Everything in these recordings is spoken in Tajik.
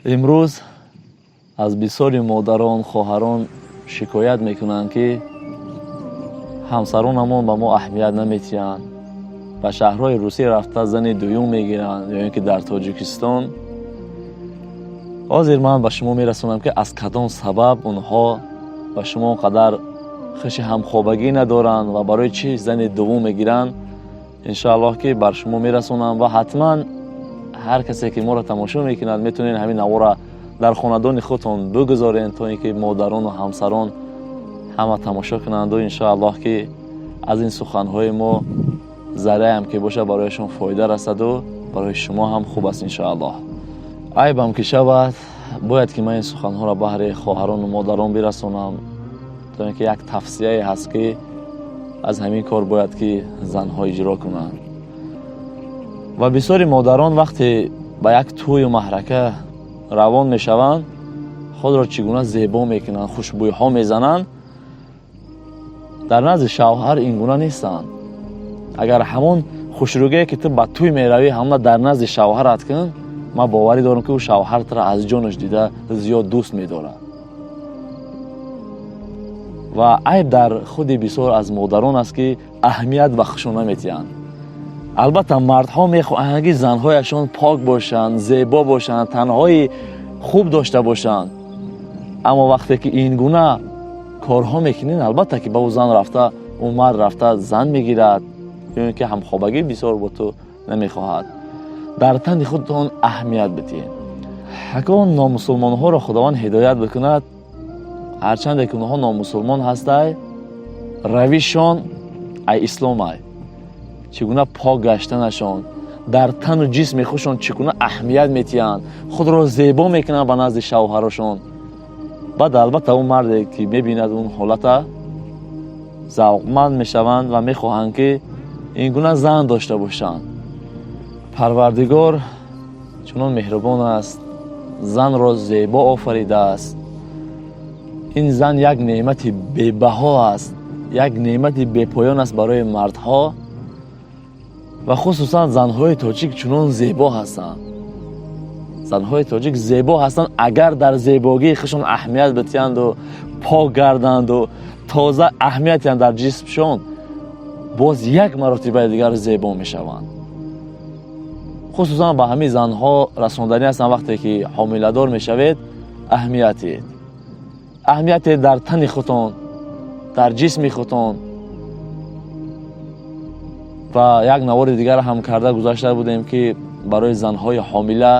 Имрӯз аз бисёри модарон, хоҳарон шикоят мекунанд, ки ҳамсаронамон ба мо аҳамият наметиҳанд, ба шаҳрҳои Русия рафта зани дуюм мегиранд ё ин ки дар Тоҷикистон. Ҳозир ман ба шумо мерасонам, ки аз кадом сабаб онҳо ба шумо он қадар хуши ҳамхобагӣ надоранд ва барои чӣ зани дуввум мегиранд. Иншоаллоҳ, ки бар шумо мерасонам ва ҳатман ҳар касе ки моро тамошо мекунад, метавонед ҳамин навора дар хонадони худтон бигузоред, то ин ки модарону ҳамсарон ҳама тамошо кунанду иншоаллоҳ, ки аз ин суханҳои мо зарраам ки бошад, барояшон фоида расаду барои шумо ҳам хуб аст, иншоаллоҳ. Айбам ки шавад, бояд ки ман ин суханҳоро баҳри хоҳарону модарон бирасонам, то ин ки як тавсияе ҳаст, ки аз ҳамин кор бояд ки занҳо иҷро кунанд. Ва бисёри модарон вақте ба як тӯю маҳрака равон мешаванд, худро чӣ гуна зебо мекунанд, хушбӯйҳо мезананд, дар назди шавҳар ин гуна нестанд. Агар ҳамон хушрӯгие, ки ту ба тӯй меравӣ, ҳамона дар назди шавҳарат кун, ман боварӣ дорам, ки ӯ шавҳар туро аз ҷонаш дида зиёд дӯст медорад. Ва айб дар худи бисёр аз модарон аст, ки аҳамият ба худшон наметиҳанд. Албатта, мардҳо мехоҳанд, ки занҳояшон пок бошанд, зебо бошанд, танҳои хуб дошта бошанд. Аммо вақте ки ин гуна корҳо мекунед, албатта, ки ба ӯ зан рафта, ӯ мард рафта зан мегирад ё ин ки ҳамхобагӣ бисёр бо ту намехоҳад. Дар тани худтон аҳамият бидиҳед. Ҳакон номусулмонҳоро Худованд ҳидоят бикунад. Ҳарчанде ки онҳо номусулмон ҳастай, равишшон ай ислом ай. Чӣ гуна пок гаштанашон, дар тану ҷисми худшон чӣ гуна аҳамият метиҳанд, худро зебо мекунанд ба назди шавҳарошон. Баъд, албатта, он марде ки мебинад он ҳолата, завқманд мешаванд ва мехоҳанд, ки ин гуна зан дошта бошанд. Парвардигор чунон меҳрубон аст, занро зебо офаридааст. Ин зан як неъмати бебаҳо аст, як неъмати бепоён аст барои мардҳо. Ва хусусан занҳои тоҷик чунон зебо ҳастанд. Занҳои тоҷик зебо ҳастанд. Агар дар зебогии худшон аҳамият бидиҳанду пок гарданду тоза аҳамият диҳанд дар ҷисмшон, боз як маротибаи дигар зебо мешаванд. Хусусан ба ҳамин занҳо расонданӣ ҳастанд: вақте ки ҳомиладор мешавед, аҳамият диҳед, аҳамият диҳед дар тани худтон, дар ҷисми худтон. Ва як навори дигар ҳам карда гузашта будем, ки барои занҳои ҳомила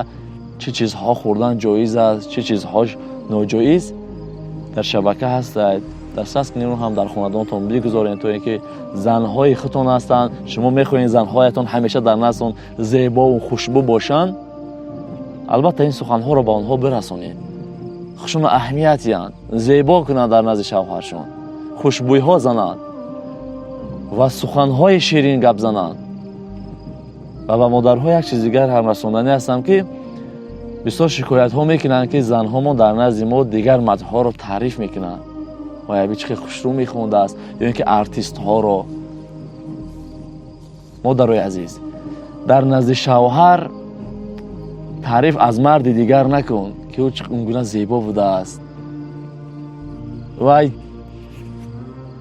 чӣ чизҳо хӯрдан ҷоиз аст, чӣ чизҳо ноҷоиз, дар шабака ҳастад. Дастрас кунед, ҳам дар хонадонтон бигузоред, то ин ки занҳои худтон ҳастанд. Шумо мехоҳед занҳоятон ҳамеша дар наздтон зебову хушбӯ бошанд, албатта, ин суханҳоро ба онҳо бирасонед. Худшонро аҳамият диҳанд, зебо кунанд, дар назди шавҳаршон хушбӯйҳо зананд ва суханҳои ширин гап зананд. Ва ба модарҳо як чиз дигар ҳам расонданӣ ҳастам, ки бисёр шикоятҳо мекунанд, ки занҳомон дар назди мо дигар мардҳоро таъриф мекунанд: вай, аби чӣ хел хушрӯ мехондааст, ё ин ки артистҳоро. Модарои азиз, дар назди шавҳар таъриф аз марди дигар накун, ки ӯ он гуна зебо будааст, вай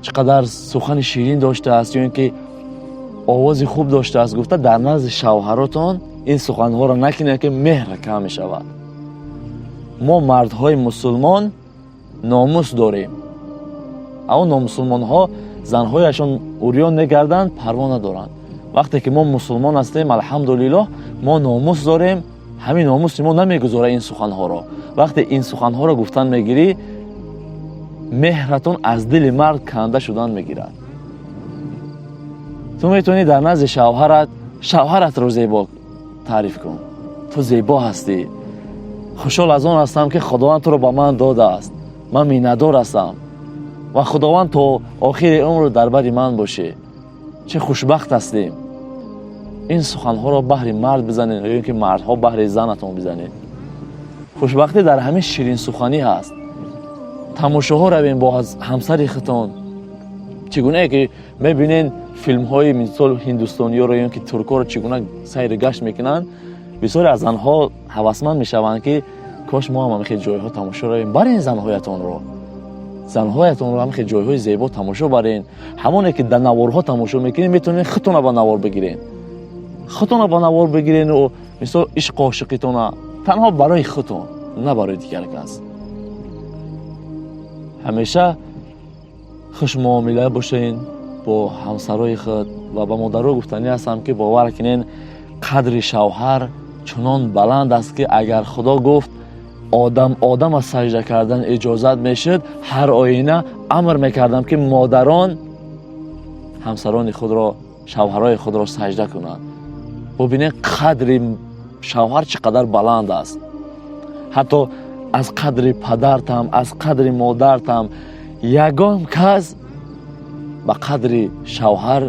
чӣ қадар сухани ширин доштааст ё ин ки овози хуб доштааст гуфта, дар назди шавҳаротон ин суханҳоро накунед, ки меҳр кам мешавад. Мо, мардҳои мусулмон, номус дорем, аммо номусулмонҳо занҳояшон урён мегарданд, парво надоранд. Вақте ки мо мусулмон ҳастем, алҳамдулиллоҳ, мо номус дорем. Ҳамин номуси мо намегузорад ин суханҳоро. Вақте ин суханҳоро гуфтан мегирӣ, меҳратон аз дили мард канда шудан мегирад. Ту метавонӣ дар назди шавҳарат шавҳаратро зебо таъриф кун: «Ту зебо ҳастӣ, хушҳол аз он ҳастам, ки Худованд туро ба ман додааст, ман миннатдор ҳастам ва Худованд то охири умр дар бари ман бошӣ, чӣ хушбахт ҳастем». Ин суханҳоро баҳри мард бизанед ё ин ки мардҳо баҳри занатон бизанед. Хушбахтӣ дар ҳамин ширинсуханӣ ҳаст. Тамошоҳо равем бо ҳамсари худтон. Чӣ гунае ки мебинен филмҳои, мисол, ҳиндустониёро ё ки туркҳоро, чӣ гуна сайру гашт мекунанд, бисёре аз занҳо ҳавасманд мешаванд, ки Кош мо ҳам ҳамихел ҷойҳо тамошо равем. Барен занҳоятонро, занҳоятонро ҳамихел ҷойҳои зебо тамошо барен. Ҳамоне ки дар наворҳо тамошо мекунед, метавонед худтона ба навор бигирен, худтона ба навор бигирену мисол ишқу ошиқитона танҳо барои худтон, на барои дигар кас. Ҳамеша хушмуомила бошен бо ҳамсарои худ. Ва ба модаро гуфтанӣ ҳастам, ки бовар кунен, қадри шавҳар чунон баланд аст, ки агар Худо гуфт одам одама сажда кардан иҷозат мешуд, ҳар оина амр мекардам, ки модарон ҳамсарони худро, шавҳарои худро сажда кунанд. Бубинед, қадри шавҳар чӣ қадар баланд аст. Ҳатто аз қадри падартам, аз қадри модартам ягон кас ба қадри шавҳар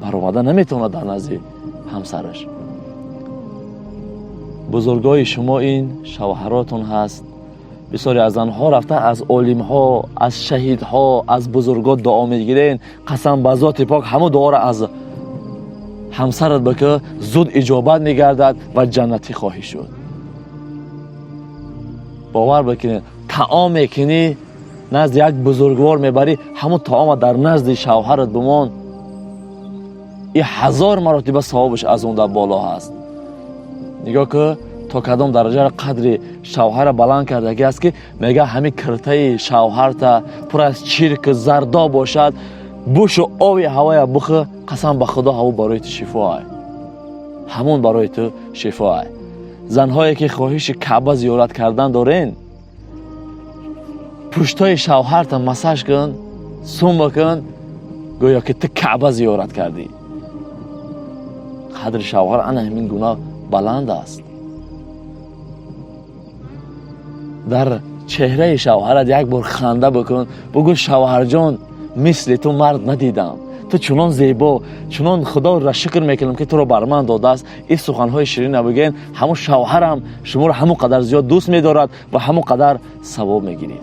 баромада наметавонад дар назди ҳамсараш. Бузургои шумо ин шавҳаротон ҳаст. Бисёре аз занҳо рафта аз олимҳо, аз шаҳидҳо, аз бузургот дуо мегирен. Қасам ба зоти пок, ҳамон дуоро аз ҳамсарат бикӣ, зуд иҷобат мегардад ва ҷаннатӣ хоҳӣ шуд. Бовар бикунед, таом мекунӣ, назди як бузургвор мебарӣ, ҳамон таома дар назди шавҳарат бимон, и ҳазор маротиба савобаш аз он дар боло ҳаст. Нигоҳ ки то кадом дараҷаро қадри шавҳара баланд кардагӣ аст, ки мега ҳамин киртаи шавҳарта пур аз чирк зардо бошад, бушу ови ҳавоя бухӯ, қасам ба Худо, ҳаво барои ту шифоай, ҳамон барои ту шифоай. Занҳое ки хоҳиши Каъба зиёрат кардан дорен, пуштои шавҳарта массаж кун, сум бикун, гӯё ки ту Каъба зиёрат кардӣ. Қадри шавҳар ана ҳамин гуна баланд аст. Дар чеҳраи шавҳарат як бор ханда бикун, бугӯ: «Шавҳарҷон, мисли ту мард надидам, ту чунон зебо, чунон Худоро шукр мекунам, ки туро бар ман додааст». Ин суханҳои ширина бигӯен, ҳамун шавҳарам шуморо ҳамон қадар зиёд дӯст медорад ва ҳамон қадар савоб мегиред.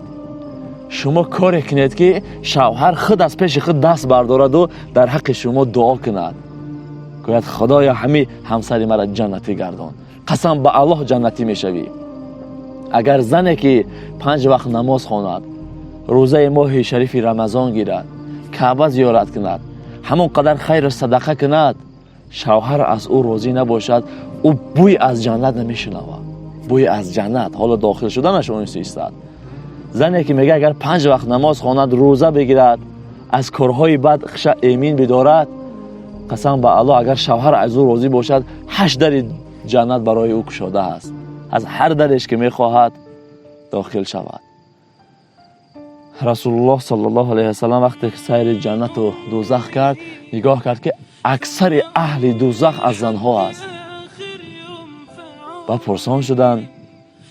Шумо коре кунед, ки шавҳар худ аз пеши худ даст бардораду дар ҳаққи шумо дуо кунад, гӯяд: «Худоё, ҳамин ҳамсари мара ҷаннатӣ гардон». Қасам ба Аллоҳ, ҷаннатӣ мешавӣ. Агар зане ки 5 вақт намоз хонад, рӯзаи моҳи шарифи Рамазон гирад, Каъба зиёрат кунад, ҳамон қадар хайру садақа кунад, шавҳар аз ӯ розӣ набошад, ӯ бӯй аз ҷаннат намешунавад, бӯи аз ҷаннат ҳоло дохил шуданаш истад. Зане ки мега агар 5 вақт намоз хонад, рӯза бигирад, аз корҳои бад хиша эмин бидорад, қасам ба Аллоҳ, агар шавҳар аз ӯ розӣ бошад, ҳашт дари ҷаннат барои ӯ кушода аст, аз ҳар дареш ки мехоҳад дохил шавад. Расулуллоҳ саллаллоҳу алайҳи васаллам вақте ки сайри ҷаннату дӯзах кард, нигоҳ кард, ки аксари аҳли дӯзах аз занҳо аст. Ва пурсон шуданд,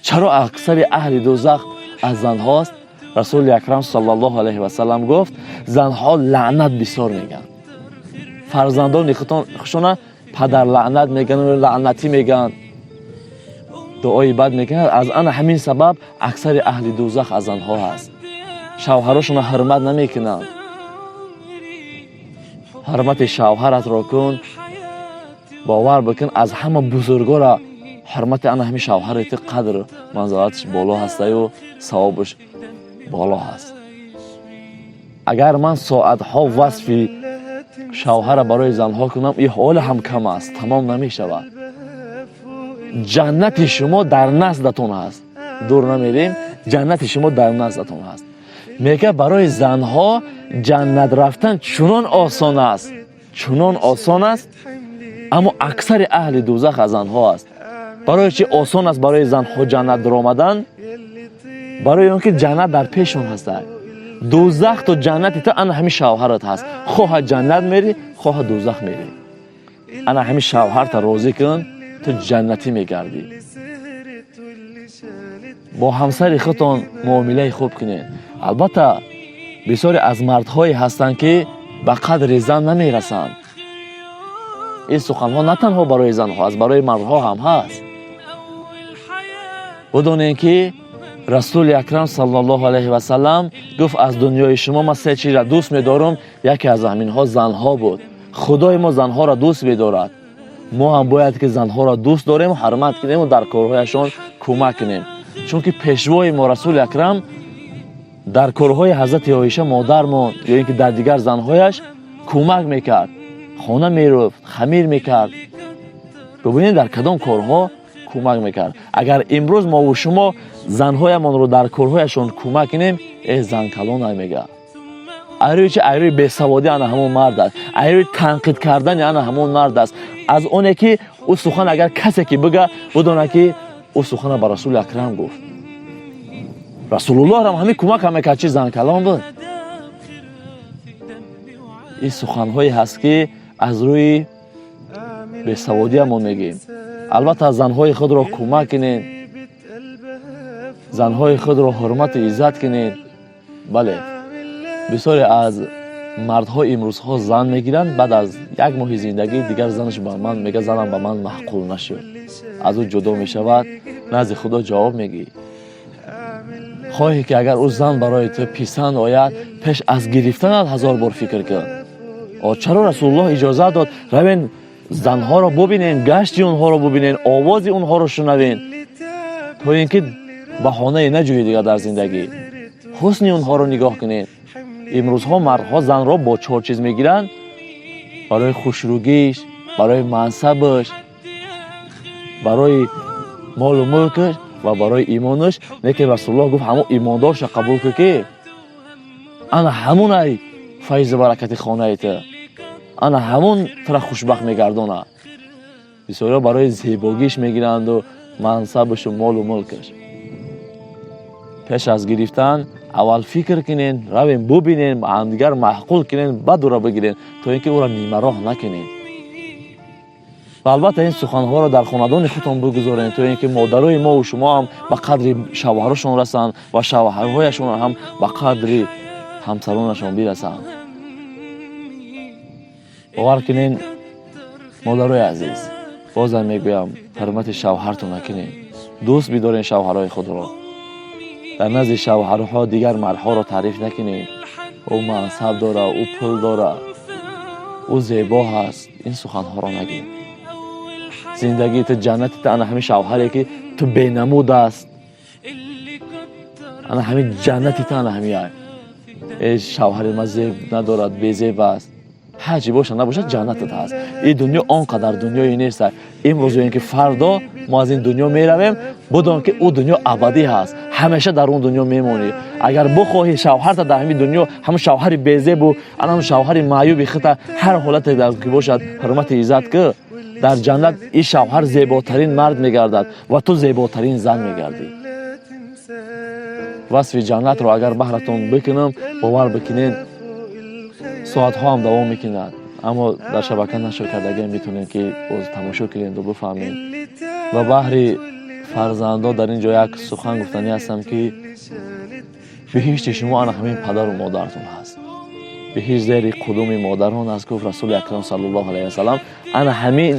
чаро аксари аҳли дӯзах аз занҳост? Расули акрам саллаллоҳу алайҳи васаллам гуфт: «Занҳо лаънат бисёр мегӯянд, фарзандони худшона падарлаънат мегӯянд, лаънатӣ мегӯянд, дуои бад мекунанд. Аз ана ҳамин сабаб аксари аҳли дӯзах аз занҳо ҳаст. Шавҳарошонро ҳурмат намекунанд». Ҳурмати шавҳаратро кун, бовар бикун, аз ҳама бузургора ҳурмати ана ҳамин шавҳари ту қадр манзалаташ боло ҳастаю савобаш боло ҳаст. Агар ман соатҳо васфи шавҳара барои занҳо кунам, и ҳоле ҳам кам аст, тамом намешавад. Ҷаннати шумо дар наздатон ҳаст, дур намерем, ҷаннати шумо дар наздатон ҳаст. Мега барои занҳо ҷаннат рафтан чунон осон аст, чунон осон аст, аммо аксари аҳли дӯзах аз занҳо аст. Барои чи осон аст барои занҳо ҷаннат даромадан? Барои он ки ҷаннат дар пешон ҳастад. Дӯзах то ҷаннати ту ана ҳамин шавҳарат ҳаст. Хоҳа ҷаннат мерӣ, хоҳа дӯзах мерӣ, ана ҳамин шавҳарта розӣ кун, ту ҷаннатӣ мегардӣ. Бо ҳамсари худтон муомилаи хуб кунед. Албатта, бисёре аз мардҳое ҳастанд, ки ба қадри зан намерасанд. Ин суханҳо на танҳо барои занҳо аст, барои мардҳо ҳам ҳаст. Бидонем, ки Расули акрам саллаллоҳу алайҳи васаллам гуфт: «Аз дунёи шумо ман се чизра дӯст медорам». Яке аз ҳаминҳо занҳо буд. Худои мо занҳоро дӯст медорад, мо ҳам бояд ки занҳоро дӯст дорем, ҳурмат кунему дар корҳояшон кӯмак кунем. Кӯмак кунем, чунки пешвои мо Расули Акрам дар корҳои ҳазрати Оиша модармон ё ин ки дар дигар занҳояш кӯмак мекард, хона мерӯфт, хамир мекард. Бубинед, дар кадом корҳо кӯмак мекард. Агар имрӯз мову шумо занҳоямонро дар корҳояшон кӯмак кунем, э, зан калонай мега. Айрӯи чи? Айрӯи бесаводӣ ана ҳамон мард аст, айрӯи танқид кардани ана ҳамон мард аст. Аз оне ки ӯ сухан агар касе ки бига, бидонад, ки ӯ сухана ба Расули Акрам гуфт. Расулуллоҳрам ҳамин кӯмакам мекард, чи зан калон буд. Ин суханҳое ҳаст, ки аз рӯи бесаводиамон мегӯем. Албатта, занҳои худро кӯмак кунед, занҳои худро ҳурмату иззат кунед. Бале, бисёре аз мардҳо имрӯзҳо зан мегиранд, баъд аз як моҳи зиндагӣ дигар занаш ба ман мега, занам ба ман маъқул нашуд, аз ӯ ҷудо мешавад. Назди Худо ҷавоб мегӣ. Хоҳе ки агар ӯ зан барои ту писанд ояд, пеш аз гирифтанат ҳазор бор фикр кун. Чаро Расулуллоҳ иҷозат дод, равен, занҳоро бубинен, гашти онҳоро бубинен, овози онҳоро шунавен, то ин ки баҳонае наҷӯӣ дигар дар зиндагӣ. Ҳусни онҳоро нигоҳ кунед. Имрӯзҳо мардҳо занро бо чор чиз мегиранд: барои хушрӯгиш, барои мансабаш, барои молу мулкаш ва барои имонаш. Лекин Расулуллоҳ гуфт: ҳамон имондорша қабул кун, ки ана ҳамунай файзу баракати хонаи ту, ана ҳамон тура хушбахт мегардонад. Бисёриҳо барои зебогиш мегиранду мансабашу молу мулкаш. Пеш аз гирифтан аввал фикр кунен, равем, бубинен, ба ҳамдигар маъқул кунен, баъд ӯро бигирен, то ин ки ӯро нимароҳ накунен. Ва албатта, ин суханҳоро дар хонадони худтон бигузорем, то ин ки модарои мову шумо ҳам ба қадри шавҳарошон расанд ва шавҳарҳояшон ҳам ба қадри ҳамсаронашон бирасанд. Бовар кунен, модарои азиз, бозам мегӯям, ҳурмати шавҳартон накунед, дӯст бидорен шавҳарҳои худро. Дар назди шавҳарҳо дигар мардҳоро таъриф накунед: ӯ мансаб дора, ӯ пул дора, ӯ зебо ҳаст. Ин суханҳоро нагӯед. Зиндагии ту, ҷаннати ту ана ҳамин шавҳаре, ки ту бенамуд аст, ана ҳамин ҷаннати ту, ана ҳамин. Э, шавҳари ман зеб надорад, безеб аст. Ҳарчи бошад, набошад, ҷаннатат ҳаст. Ин дунё он қадар дунёе нест. Имрӯз ё ин ки фардо мо аз ин дунё меравем, бидон, ки ӯ дунё абадӣ ҳаст, ҳамеша дар он дунё мемонӣ. Агар бихоҳӣ шавҳарта дар ҳамин дунё, ҳамун шавҳари безебу ана ҳамун шавҳари маъюби хита, ҳар ҳолате ки бошад, ҳурмати иззат ки, дар ҷаннат ин шавҳар зеботарин мард мегардад ва ту зеботарин зан мегардӣ. Васфи ҷаннатро агар баҳратон бикунам, бовар бикунед, соатҳо ҳам давом мекунад, аммо дар шабака нашр кардагиам, метавонед, ки боз тамошо кунеду бифаҳмед. Ва баҳри фарзандо дар ин ҷо як сухан гуфтанӣ ҳастам, ки биҳишти шумо ана ҳамин падару модаратон ҳаст. Биҳишт зери қудуми модарон аст, гуфт Расули Акрам саллаллоҳу алайҳи васалам. Ана ҳамин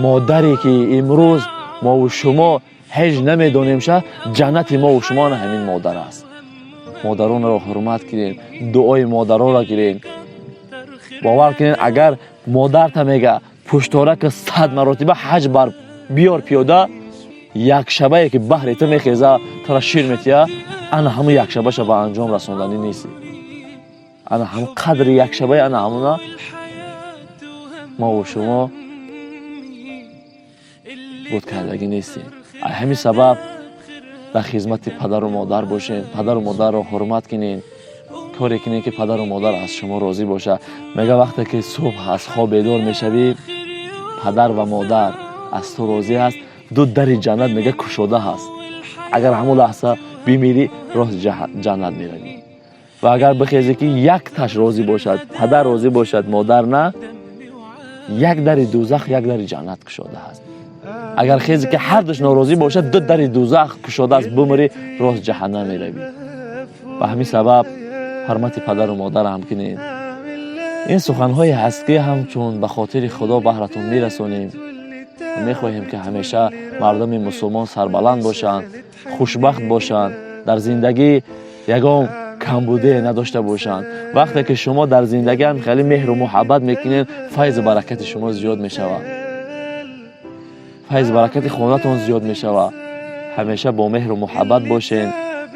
модаре, ки имрӯз мову шумо ҳеҷ намедонем ша, ҷаннати мову шумо ана ҳамин модар аст. Модаронро ҳурмат кунед, дуои модаронро гиред. Бовар кунед, агар модарта мега, пушторака 100 маротиба ҳаҷ бар биёр, пиёда як шабае, ки баҳри ту мехеза, тура шир метия, ана ҳамун якшабаша ба анҷом расонданӣ нестӣ. Ана ҳамун қадри якшабаи ана ҳамуна мову шумо буд кардагӣ нестем. Ҳамин сабаб дар хизмати падару модар бошед, падару модарро ҳурмат кунед, коре кунед, ки падару модар аз шумо розӣ бошад. Мега, вақте ки субҳ аз хоб бедор мешавӣ, падар ва модар аз ту розӣ аст, ду дари ҷаннат, мега, кушода ҳаст. Агар ҳамон лаҳза бимирӣ, рост ҷаннат меравӣ. Ва агар бихезӣ, ки якташ розӣ бошад, падар розӣ бошад, модар на, як дари дӯзах, як дари ҷаннат кушода ҳаст. Агар хезе, ки ҳардуш норозӣ бошад, ду дари дӯзах кушода аст, бумирӣ, рост ҷаҳаннам меравӣ. Ба ҳамин сабаб ҳурмати падару модар ҳам кунед. Ин суханҳое ҳаст, ки ҳамчун ба хотири Худо баҳратон мерасонем. Мехоҳем, ки ҳамеша мардуми мусулмон сарбаланд бошанд, хушбахт бошанд, дар зиндагӣ ягон камбудие надошта бошанд. Вақте ки шумо дар зиндагӣ ҳам хеле меҳру муҳаббат мекунед, файзу баракати шумо зиёд мешавад, файзу баракати хонатон зиёд мешавад. Ҳамеша бо меҳру муҳаббат бошен,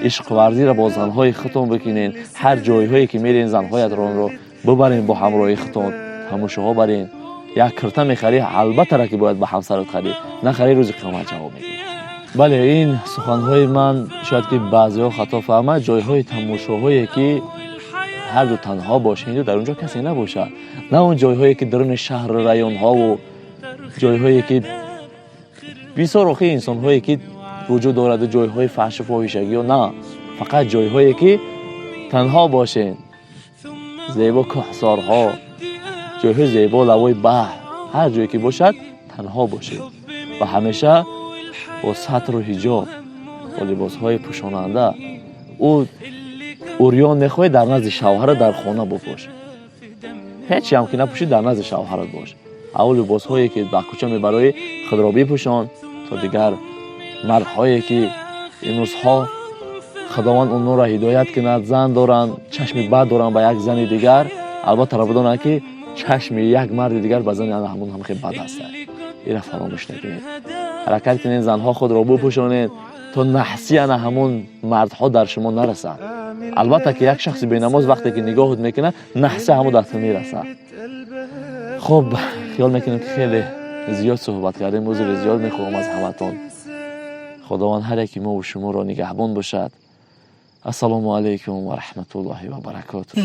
ишқварзиро бо занҳои худтон бикунен. Ҳар ҷойҳое ки мерен, занҳоятронро бибарен, бо ҳамроҳи худтон тамошоҳо барен. Як кирта мехарӣ, албаттара ки бояд ба ҳамсарат харӣ. Нахарӣ, рӯзи қиёмат ҷавоб мегирӣ. Бале, ин суханҳои ман шояд ки баъзеҳо хато фаҳмад. Ҷойҳои тамошоҳое ки ҳарду танҳо бошенду дар он ҷо касе набошад, на он ҷойҳое ки даруни шаҳру районҳову ҷойҳое ки бисёр охи инсонҳое ки вуҷуд дораду ҷойҳои фаҳшу фоҳишагиё, на, фақат ҷойҳое ки танҳо бошен, зебо кӯҳсорҳо, ҷойҳои зебо, лавои баҳр, ҳар ҷое ки бошад, танҳо бошед ва ҳамеша бо сатру ҳиҷоб, бо либосҳои пӯшонанда. Ӯ урён мехоҳӣ, дар назди шавҳара дар хона бупӯш. Ҳечиам ки напӯшӣ, дар назди шавҳарат бош. Ав либосҳое ки ба кӯча мебароӣ, худро бипӯшон, то дигар мардҳое ки имрӯзҳо, Худованд онҳоро ҳидоят кунад, зан доранд, чашми бад доранд ба як зани дигар, албатта бидонанд, ки чашми як марди дигар ба зани ана ҳамон ҳам хеле бад аст. Ира фаромӯш накунед. Ҳаракат кунед, занҳо, худро бупӯшонед, то наҳси ана ҳамон мардҳо дар шумо нарасанд. Албатта ки як шахси бенамоз вақте ки нигоҳут мекунад, наҳси ҳамон дар ту мерасад. Хуб, хиёл мекунем, ки хеле зиёд суҳбат кардем. Узри зиёд мехоҳам аз ҳаматон. Худованд ҳар яки мову шуморо нигаҳбон бошад. Ассалому алайкум ва раҳматуллоҳи ва баракотуҳ.